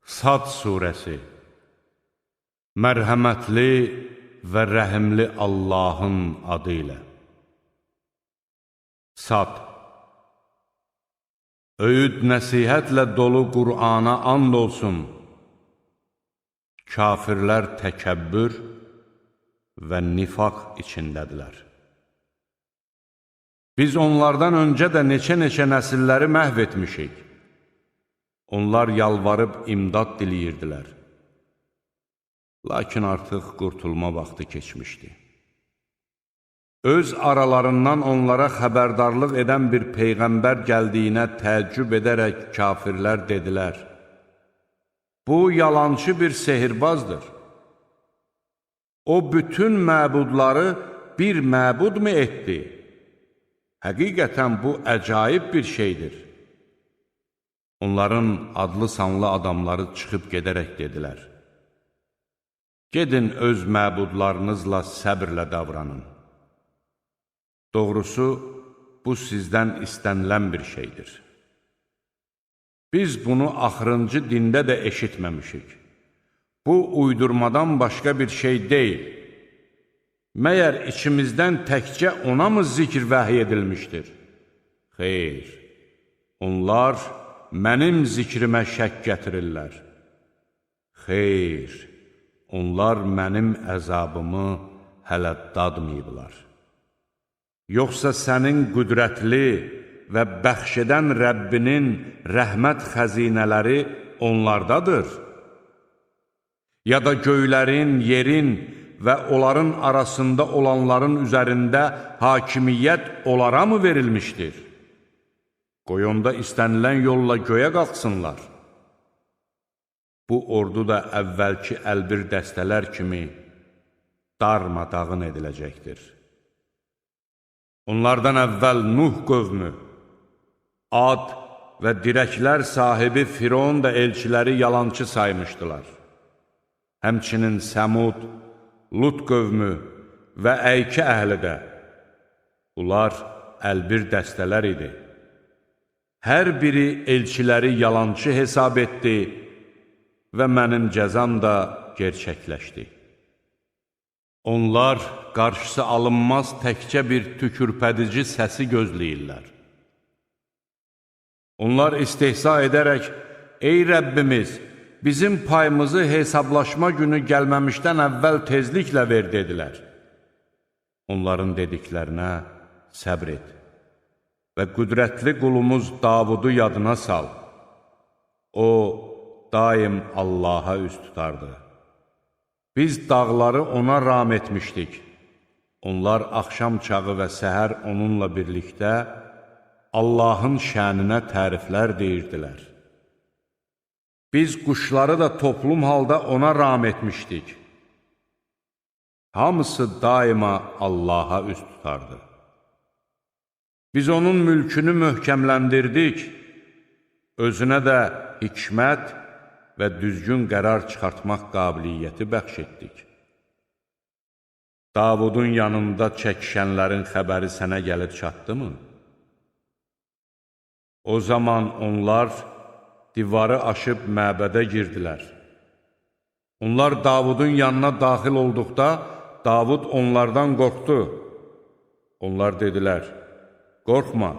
Sad surəsi. Mərhəmətli və rəhimli Allahın adı ilə. Sad. Öyüd nəsihətlə dolu Qur'ana and olsun. Kafirlər təkəbbür və nifaq içindədirlər. Biz onlardan öncə də neçə-neçə nəsilləri məhv etmişik. Onlar yalvarıb imdad diləyirdilər. Lakin artıq qurtulma vaxtı keçmişdi. Öz aralarından onlara xəbərdarlıq edən bir peyğəmbər gəldiyinə təəccüb edərək kafirlər dedilər: Bu yalançı bir sehirbazdır. O bütün məbudları bir məbud mu etdi? Həqiqətən bu əcaib bir şeydir. Onların adlı-sanlı adamları çıxıb gedərək dedilər: Gedin öz məbudlarınızla səbirlə davranın. Doğrusu, bu sizdən istənilən bir şeydir. Biz bunu axırıncı dində də eşitməmişik. Bu, uydurmadan başqa bir şey deyil. Məyər içimizdən təkcə ona mı zikr vəhy edilmişdir? Xeyr, onlar mənim zikrimə şək gətirirlər. Xeyr, onlar mənim əzabımı hələ dadmayıblar. Yoxsa sənin qüdrətli və bəxş edən Rəbbinin rəhmət xəzinələri onlardadır? Ya da göylərin, yerin və onların arasında olanların üzərində hakimiyyət onlara mı verilmişdir? Qoy onda istənilən yolla göyə qalxsınlar. Bu ordu da əvvəlki əlbir dəstələr kimi darmadağın ediləcəkdir. Onlardan əvvəl Nuh qövmü, Ad və dirəklər sahibi Firon da elçiləri yalançı saymışdılar. Həmçinin Səmud, Lut qövmü və Əykə əhli də. Bunlar əlbir dəstələr idi. Hər biri elçiləri yalançı hesab etdi və mənim cəzam da gerçəkləşdi. Onlar qarşısı alınmaz təkcə bir tükürpədici səsi gözləyirlər. Onlar istehza edərək, ey Rəbbimiz, bizim payımızı hesablaşma günü gəlməmişdən əvvəl tezliklə ver, dedilər. Onların dediklərinə səbr et və qüdrətli qulumuz Davudu yadına sal. O, daim Allaha üz tutardı. Biz dağları ona ram etmişdik. Onlar axşam çağı və səhər onunla birlikdə Allahın şəninə təriflər deyirdilər. Biz quşları da toplum halda ona ram etmişdik. Hamısı daima Allaha üz tutardı. Biz onun mülkünü möhkəmləndirdik, özünə də hikmət və düzgün qərar çıxartmaq qabiliyyəti bəxş etdik. Davudun yanında çəkişənlərin xəbəri sənə gəlib çatdı mı? O zaman onlar divarı aşıb məbədə girdilər. Onlar Davudun yanına daxil olduqda, Davud onlardan qorxdu. Onlar dedilər: Qorxma,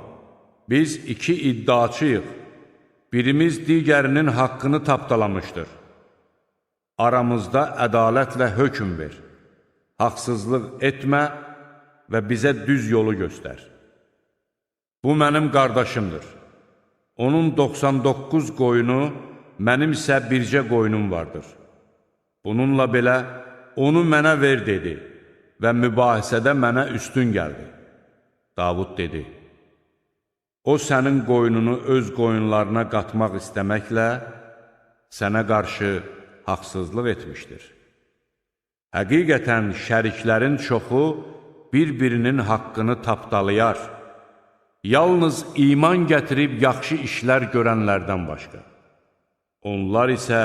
biz iki iddiaçıyıq. Birimiz digərinin haqqını tapdalamışdır. Aramızda ədalətlə hökm ver. Haqsızlıq etmə və bizə düz yolu göstər. Bu mənim qardaşımdır. Onun 99 qoyunu, mənim isə bircə qoyunum vardır. Bununla belə, onu mənə ver, dedi və mübahisədə mənə üstün gəldi. Davud dedi: O sənin qoyununu öz qoyunlarına qatmaq istəməklə sənə qarşı haqsızlıq etmişdir. Həqiqətən şəriklərin çoxu bir-birinin haqqını tapdalayar. Yalnız iman gətirib yaxşı işlər görənlərdən başqa. Onlar isə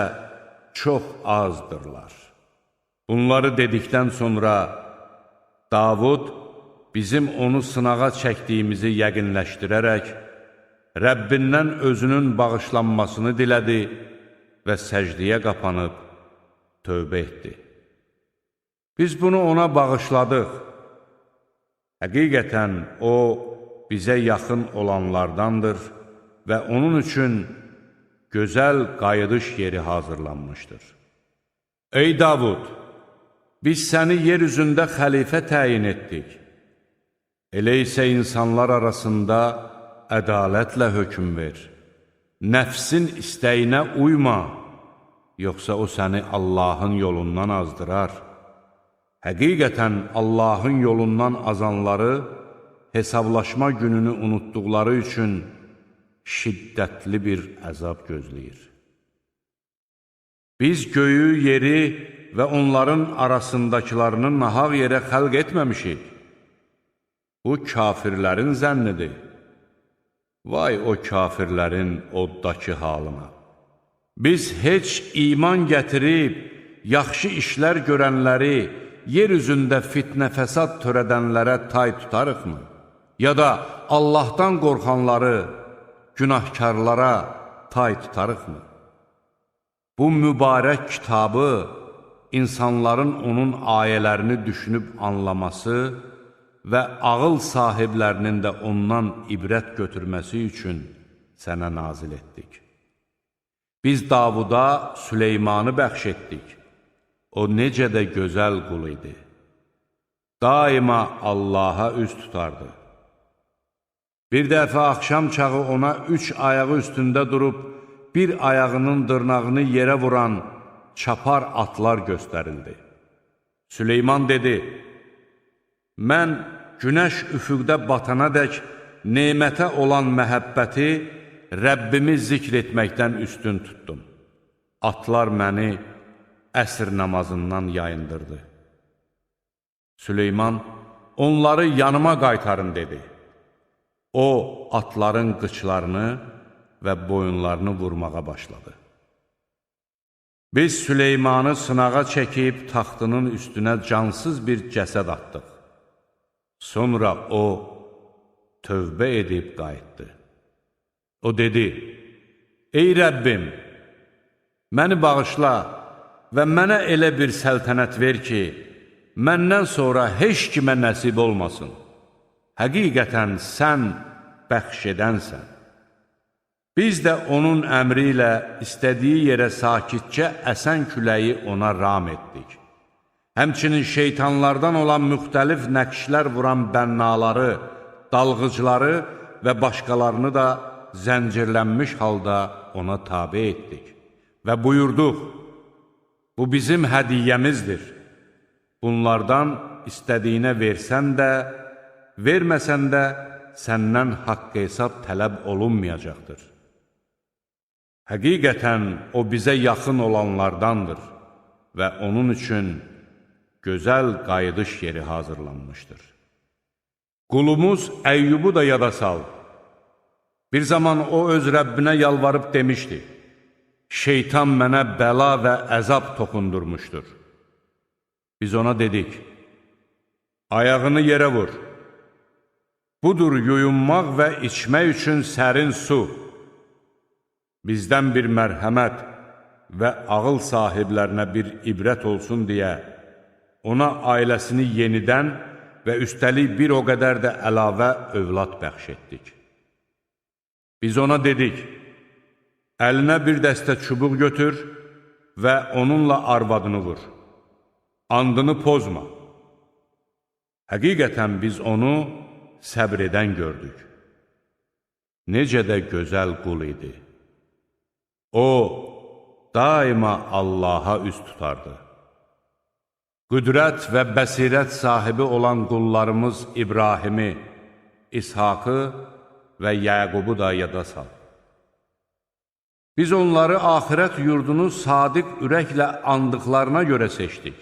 çox azdırlar. Bunları dedikdən sonra Davud bizim onu sınağa çəkdiyimizi yəqinləşdirərək, Rəbbindən özünün bağışlanmasını dilədi və səcdiyə qapanıb tövbə etdi. Biz bunu ona bağışladıq. Həqiqətən o, bizə yaxın olanlardandır və onun üçün gözəl qayıdış yeri hazırlanmışdır. Ey Davud! Biz səni yer üzündə xəlifə təyin etdik. Elə isə insanlar arasında ədalətlə hökm ver. Nəfsin istəyinə uyma, yoxsa o səni Allahın yolundan azdırar. Həqiqətən Allahın yolundan azanları hesablaşma gününü unutduqları üçün şiddətli bir əzab gözləyir. Biz göyü, yeri və onların arasındakılarını nahaq yerə xəlq etməmişik. Bu, kafirlərin zənnidir. Vay o kafirlərin oddakı halına! Biz heç iman gətirib, yaxşı işlər görənləri, yer üzündə fitnə-fəsad törədənlərə tay tutarıqmı? Ya da Allahdan qorxanları, günahkarlara tay tutarıqmı? Bu mübarək kitabı insanların onun ayələrini düşünüb anlaması və ağıl sahiblərinin də ondan ibrət götürməsi üçün sənə nazil etdik. Biz Davuda Süleymanı bəxş etdik. O necə də gözəl qul idi. Daima Allaha üz tutardı. Bir dəfə axşam çağı ona 3 ayağı üstündə durub, bir ayağının dırnağını yerə vuran çapar atlar göstərildi. Süleyman dedi, mən günəş üfüqdə batana dək nemətə olan məhəbbəti Rəbbimi zikr etməkdən üstün tutdum. Atlar məni əsr namazından yayındırdı. Süleyman, onları yanıma qaytarın dedi. O, atların qıçlarını və boyunlarını vurmağa başladı. Biz Süleymanı sınağa çəkib taxtının üstünə cansız bir cəsəd atdıq. Sonra o, tövbə edib qayıtdı. O dedi, ey Rəbbim, məni bağışla və mənə elə bir səltənət ver ki, məndən sonra heç kimə nəsib olmasın. Həqiqətən sən bəxş edənsən. Biz də onun əmri ilə istədiyi yerə sakitcə əsən küləyi ona ram etdik. Həmçinin şeytanlardan olan müxtəlif nəqşlər vuran bənnaları, dalğıcları və başqalarını da zəncirlənmiş halda ona tabe etdik. Və buyurduq, bu bizim hədiyyəmizdir. Bunlardan istədiyinə versən də, verməsən də səndən haqq hesab tələb olunmayacaqdır. Həqiqətən o bizə yaxın olanlardandır və onun üçün gözəl qayıdış yeri hazırlanmışdır. Qulumuz Əyyubu da yada sal. Bir zaman o öz Rəbbinə yalvarıb demişdi, şeytan mənə bəla və əzab toxundurmuşdur. Biz ona dedik, ayağını yerə vur. Budur yuyunmaq və içmək üçün sərin su. Bizdən bir mərhəmət və ağıl sahiblərinə bir ibrət olsun deyə ona ailəsini yenidən və üstəlik bir o qədər də əlavə övlad bəxş etdik. Biz ona dedik, əlinə bir dəstə çubuq götür və onunla arvadını vur. Andını pozma. Həqiqətən biz onu səbr edən gördük. Necə də gözəl qul idi. O, daima Allaha üz tutardı. Qüdrət və bəsirət sahibi olan qullarımız İbrahimi, İshakı və Yəqubu da yada sal. Biz onları axirət yurdunu sadiq ürəklə andıqlarına görə seçdik.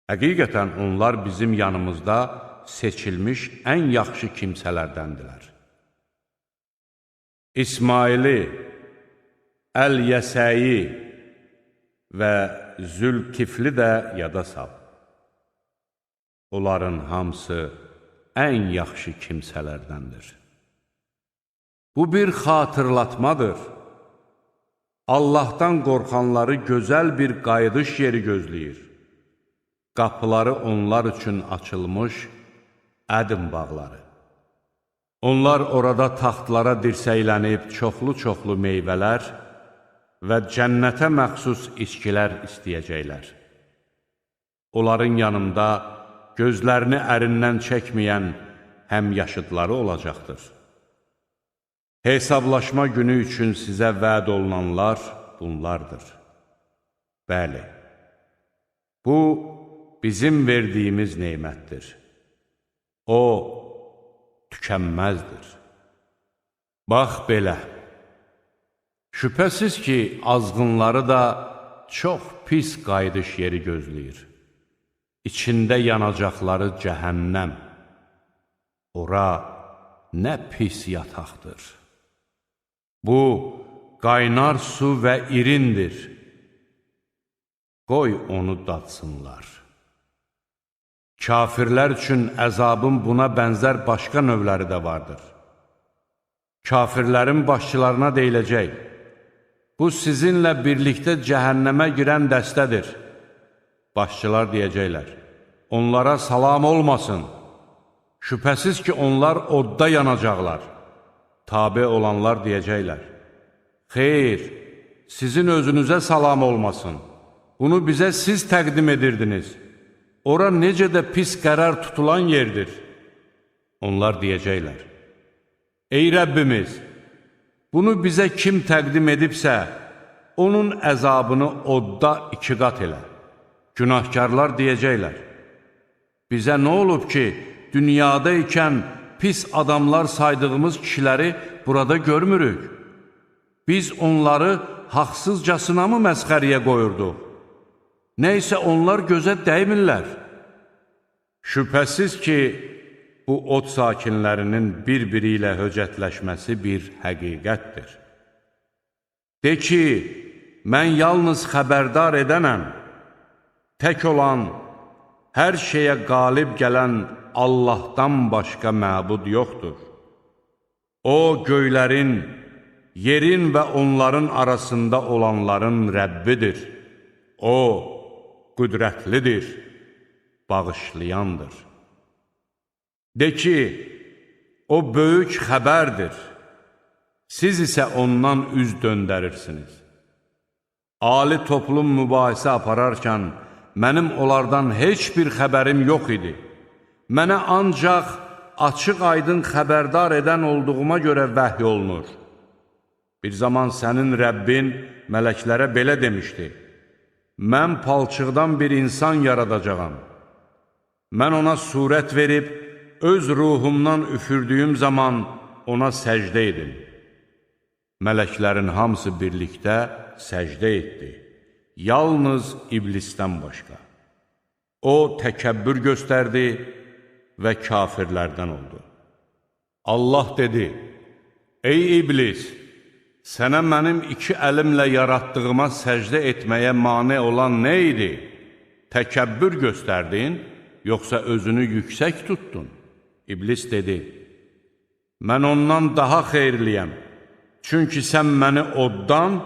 Həqiqətən onlar bizim yanımızda seçilmiş ən yaxşı kimsələrdəndilər. İsmaili, Əl-Yəsəyi və Zülkifli də yada sal. Onların hamısı ən yaxşı kimsələrdəndir. Bu bir xatırlatmadır. Allahdan qorxanları gözəl bir qayıdış yeri gözləyir. Qapıları onlar üçün açılmış ədm bağları. Onlar orada taxtlara dirsəklənib çoxlu-çoxlu meyvələr və cənnətə məxsus içkilər istəyəcəklər. Onların yanında gözlərini ərindən çəkməyən həmyaşıdları olacaqdır. Hesablaşma günü üçün sizə vəd olunanlar bunlardır. Bəli, bu bizim verdiyimiz nemətdir. O, tükənməzdir. Bax belə, şübhəsiz ki, azğınları da çox pis qayıdış yeri gözləyir. İçində yanacaqları cəhənnəm. Ora nə pis yataqdır. Bu, qaynar su və irindir. Qoy onu dadsınlar. Kafirlər üçün əzabın buna bənzər başqa növləri də vardır. Kafirlərin başçılarına deyiləcək, bu sizinlə birlikdə cəhənnəmə girən dəstədir. Başçılar deyəcəklər, onlara salam olmasın. Şübhəsiz ki, onlar odda yanacaqlar. Tabe olanlar deyəcəklər, xeyr, sizin özünüzə salam olmasın. Bunu bizə siz təqdim edirdiniz. Ora necə də pis qərar tutulan yerdir. Onlar deyəcəklər, ey Rəbbimiz, bunu bizə kim təqdim edibsə, onun əzabını odda iki qat elə. Günahkarlar deyəcəklər, bizə nə olub ki, dünyada ikən pis adamlar saydığımız kişiləri burada görmürük? Biz onları haqsızcasına mı məsxəriyə qoyurduq? Nə isə onlar gözə dəymirlər. Şübhəsiz ki, bu od sakinlərinin bir-biri ilə höcətləşməsi bir həqiqətdir. De ki, mən yalnız xəbərdar edənəm, tək olan, hər şeyə qalib gələn Allahdan başqa məbud yoxdur. O, göylərin, yerin və onların arasında olanların Rəbbidir. O, qüdrətlidir, bağışlayandır. De ki, o böyük xəbərdir, siz isə ondan üz döndərirsiniz. Ali toplum mübahisə apararkən, mənim onlardan heç bir xəbərim yox idi. Mənə ancaq açıq-aydın xəbərdar edən olduğuma görə vəhy olunur. Bir zaman sənin Rəbbin mələklərə belə demişdi, mən palçıqdan bir insan yaradacağam. Mən ona surət verib, öz ruhumdan üfürdüyüm zaman ona səcdə edin. Mələklərin hamısı birlikdə səcdə etdi. Yalnız iblisdən başqa. O, təkəbbür göstərdi və kafirlərdən oldu. Allah dedi, ey iblis, sənə mənim iki əlimlə yaratdığıma səcdə etməyə mane olan nə idi? Təkəbbür göstərdin, yoxsa özünü yüksək tutdun? İblis dedi, mən ondan daha xeyirliyəm, çünki sən məni oddan,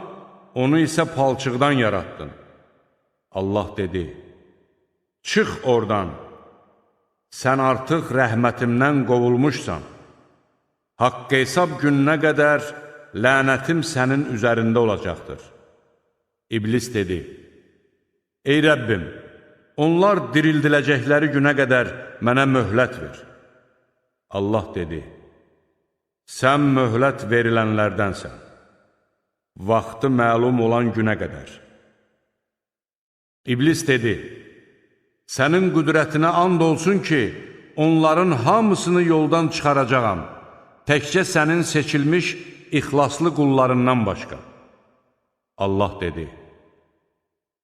onu isə palçıqdan yaratdın. Allah dedi, çıx oradan, sən artıq rəhmətimdən qovulmuşsan. Haqq hesab gününə qədər lənətim sənin üzərində olacaqdır. İblis dedi, ey Rəbbim, onlar dirildiləcəkləri günə qədər mənə möhlət ver. Allah dedi, sən möhlət verilənlərdənsən, vaxtı məlum olan günə qədər. İblis dedi, sənin qüdrətinə and olsun ki, onların hamısını yoldan çıxaracağam, təkcə sənin seçilmiş ixlaslı qullarından başqa. Allah dedi,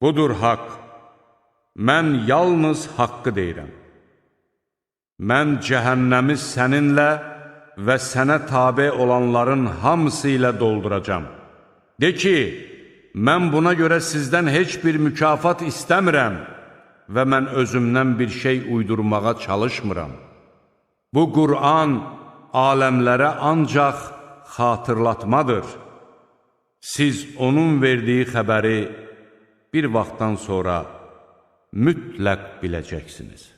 budur haqq, mən yalnız haqqı deyirəm. Mən cəhənnəmi səninlə və sənə tabe olanların hamısı ilə dolduracam. De ki, mən buna görə sizdən heç bir mükafat istəmirəm və mən özümdən bir şey uydurmağa çalışmıram. Bu Qur'an aləmlərə ancaq xatırlatmadır. Siz onun verdiyi xəbəri bir vaxtdan sonra mütləq biləcəksiniz.